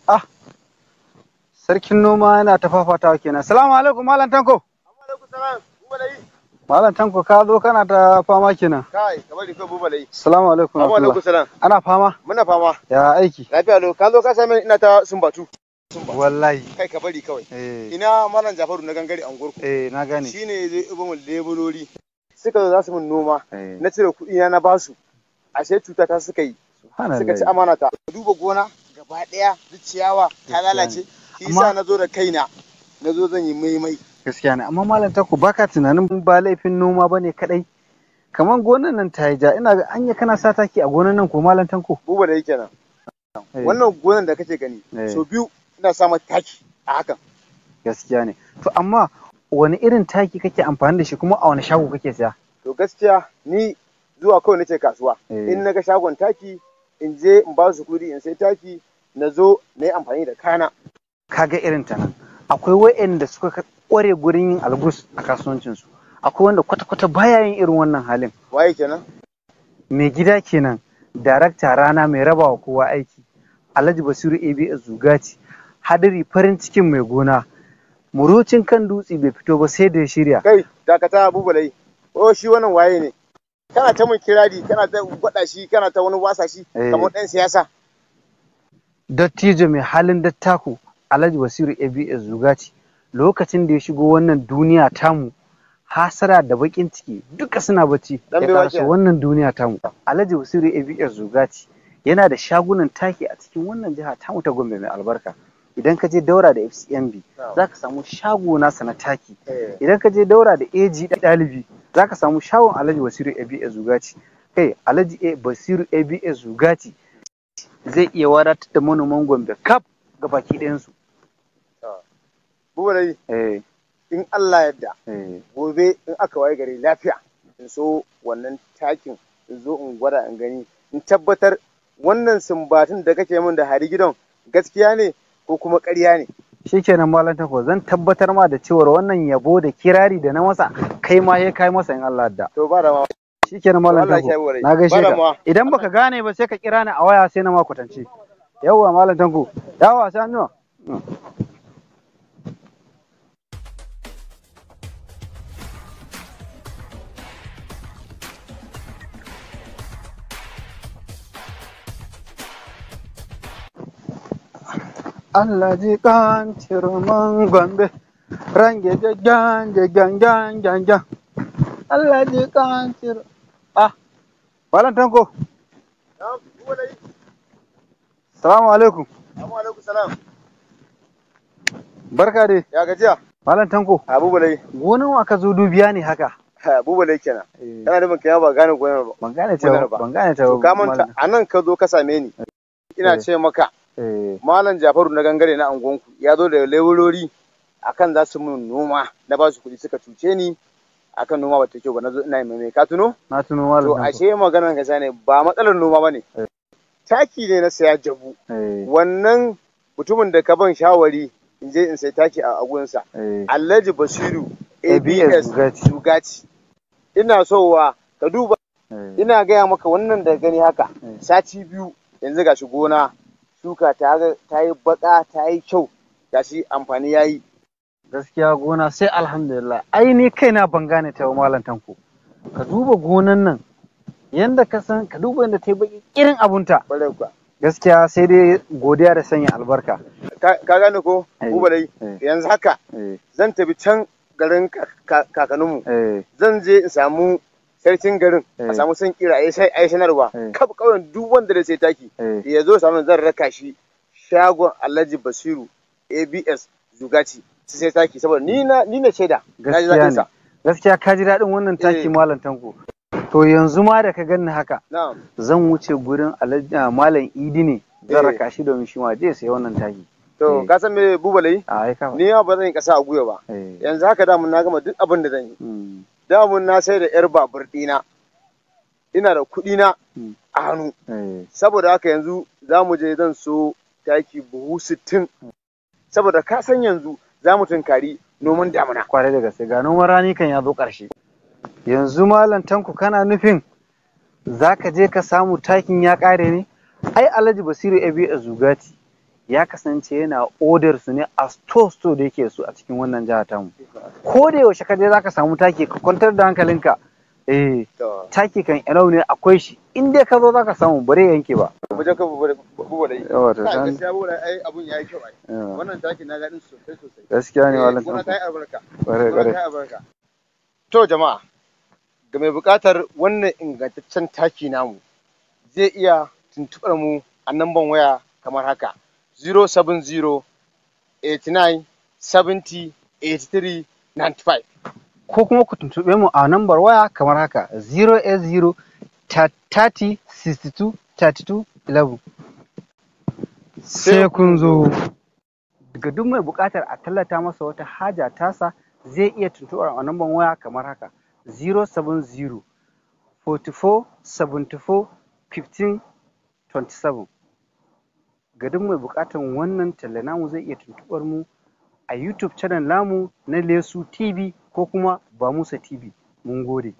Ah, sarkin noma yana ta fafatawa kenan. Salamu alaikum, Malam Tanko. Malam Tanko, ka zo kana ta fama kenan. Kai, ka bari kai, Bubalai. Salamu alaikum. Assalamu alaikum salam. Ana fama? Muna fama. Ya aiki? Lafiya lau, ka zo ka same ni ina ta sumbatu. Wallahi. Kai, ka bari kawai. Eh. Ina Malam Jafaru na gangare an gurku. Eh, na gane. Shine zai uba mun leburori. Suka zo za su mun noma. Eh. Na cire kuɗi na na basu. Ashe cuta ta suka yi. Suka ci amana ta. Duba gona gaba ɗaya duk ciyawa ta lalace. Shi yasa na zo da kaina. Na zo zan yi maimai. Gaskiya ne, amma Malam Tanko, baka tunanin ba laifin noma bane kadai? Kaman gonan nan ta yi ja, ina ga anya kana sa taki a gonan nan ko, Malam Tanko? Buba da yake nan. Wannan gonan da kake gani, so biyu ina sa mata taki a hakan. Gaskiya ne. To amma wani irin taki kake amfani da shi, kuma a wani shago kake siya? To gaskiya ni zuwa kawai nake kasuwa. In naga shagon taki, in je in ba su kuɗi in sai taki, na zo na yi amfani da kana. Kaga irin ta nan. Akwai wa'anda suka kware gurin yin algus a kasuwancinsu. Akwai wanda kwata-kwata baya yin irin wannan halin. Waye kenan? Mai gida kenan, darakta rana mai rabawa kowa aiki. Alhaji Basiru ABS Zugaci, hadari farin cikin mai gona. Murocin kan dutse bai fito ba sai da ya shirya. Kai, dakata Bubalai. Oh, shi wannan waye ne? Kana ta mun kirari, kana ta gwada shi, kana ta wani wasa shi kamar ɗan siyasa. Dattijo mai halin dattako, Alhaji Basiru ABS Zugaci, lokacin da ya shigo wannan duniya tamu, hasara da bakin ciki duka suna bacci Dan ya baiwa karaso kenan. wannan duniya tamu. Alhaji Basiru ABS Zugaci yana da shagunan taki a cikin wannan jiha tamu ta Gombe mai albarka. Idan ka je daura da FCMB, za ka samu shago nasa na taki. Idan ka je daura da AG ɗalibi, za ka samu shagon Alhaji Basiru ABS Zugaci. Kai, Alhaji Basiru ABS Zugaci zai iya wadatar da manoman Gombe kaf ga baki ɗayansu. Bubalai, in Allah yadda, gobe in aka waye gari lafiya, in so wannan takin in zo in gwada in gani, in tabbatar wannan sumbatun da kake min da hari gidan gaskiya ne ko kuma ƙarya ne. Shikenan, Malam Tanko, zan tabbatar ma da cewar wannan yabo da kirari da na masa, kai ma ya kai masa in Allah yadda. To ba da ma. Shikenan, Malam Allah ya Tanko. kiyaye, Bubalai. Na gaishe Ba ka. damuwa. Idan baka gane ba, sai ka kira ni a waya sai na ma kwatance. Yawwa, Malam Tanko. Yawwa, sai anjima. Allah ji kan cirman Gombe, range jan jan jan jan jan. Allah ji kan cir. Ah, Malam Tanko, Na'am, Bubalai. salamu alaikum. Assalamu alaikum salam. Barka dai. Ya gajiya? Malam Tanko. A Bubalai. Gonan wa ka zo dubiya ne haka? Ha, Bubalai kenan. Kana nufin kai ba gane gonar ba. Ban gane ta Gonar ba, ban gane ta To ba. ka manta Malam. a nan ka zo ka same ni. Ina ce maka Malam Jafaru na gangare na angonku ya zo da leburori akan za su mun noma, na ba su kuɗi suka cuce ni akan noma ba ta kyau ba, na zo ina mai mai ka tuno? Na tuno, Malam To Tanko. ashe maganar ka ne ba matsalar noma bane. Taki ne na saya jabu. Wannan mutumin da ka ban shawari in je in sai taki a agunsa. Alhaji Basiru ABS ABS Zugaci. Zugaci. Ina sowa ka duba, ina gaya maka wannan da gani haka sati biyu yanzu gashi gona shuka ta yi baka, ta yi kyau, gashi amfani ya yi. Gaskiya gona sai alhamdulillah. Ai ni kaina ban gane ta ba, Malam Tanko. Ka duba gonan nan yanda ka san, ka duba yanda ta yi baki irin abunta. Kwarai kuwa. Gaskiya sai dai godiya da sanya albarka. Ka gane ko, Eh, Bubalai, yanzu haka zan tafi can garin kakanninmu, zan je in samu sarkin garin, a samu san kira a yi sanarwa kaf ƙauyen, duk wanda da sai taki ya zo samu, zan raka shi shagon Alhaji Basiru ABS Zugaci su sai taki, saboda ni na shaida na ji Gaskiya daɗin ne. sa. Gaskiya ka ji daɗin wannan taki, Malam Tanko. To yanzu ma da ka ganni haka, Na'am. zan wuce gurin Alhaji Malam Idi ne, zan raka shi domin shi ma je sai wannan taki. To ka san me, Bubalai? A ai ka. Ni ma ba zan yi ƙasa a gwiwa ba. Yanzu haka damun na gama duk abin da zan yi. Damun na sai da yar babur ɗina. Ina da kuɗi na a hannu. Saboda haka yanzu za mu je zan so taki buhu 60. Saboda ka san yanzu za mu tunkari noman damina. Kwarai da gaske, ga noman rani kan ya zo ƙarshe. Yanzu Malam Tanko, kana nufin za ka je ka samu takin ya ƙare ne? Ai Alhaji Basiru ABS Zugati Ya kasance yana odar su ne a store store da yake su a cikin wannan jiha tamu. Ko da yaushe ka je zaka samu taki, ka kwantar da hankalinka. Eh, taki kan enough ne, akwai shi. In dai ka zo zaka samu, bare yanke ba. Wajen ka bubu da yi. Yawa, to Kai, san. Gaskiya bubu da ai abun yayi kyau ai. Yawa. Wannan taki na daɗin sosai sosai. Gaskiya ne, malam Gona Tanko. ta yi albarka. Kwarai Gona kwarai. ta yi albarka. To jama'a, ga mai buƙatar wannan ingantaccen taki namu zai iya tuntuɓar mu a namban waya kamar haka: 070 89 70 83 95. Ko kuma ku tuntuɓe mu a nambar waya kamar haka: 080 30 62 32 11. Sai kun zo. Ga duk mai buƙatar a tallata masa wata haja tasa, zai iya tuntuɓar a nambar waya kamar haka: 070 44 74 15 27. Ga duk mai buƙatar wannan talla namu, zai iya tuntuɓar mu a YouTube channel namu na Lesu TV ko kuma Bamusa TV. Mun gode.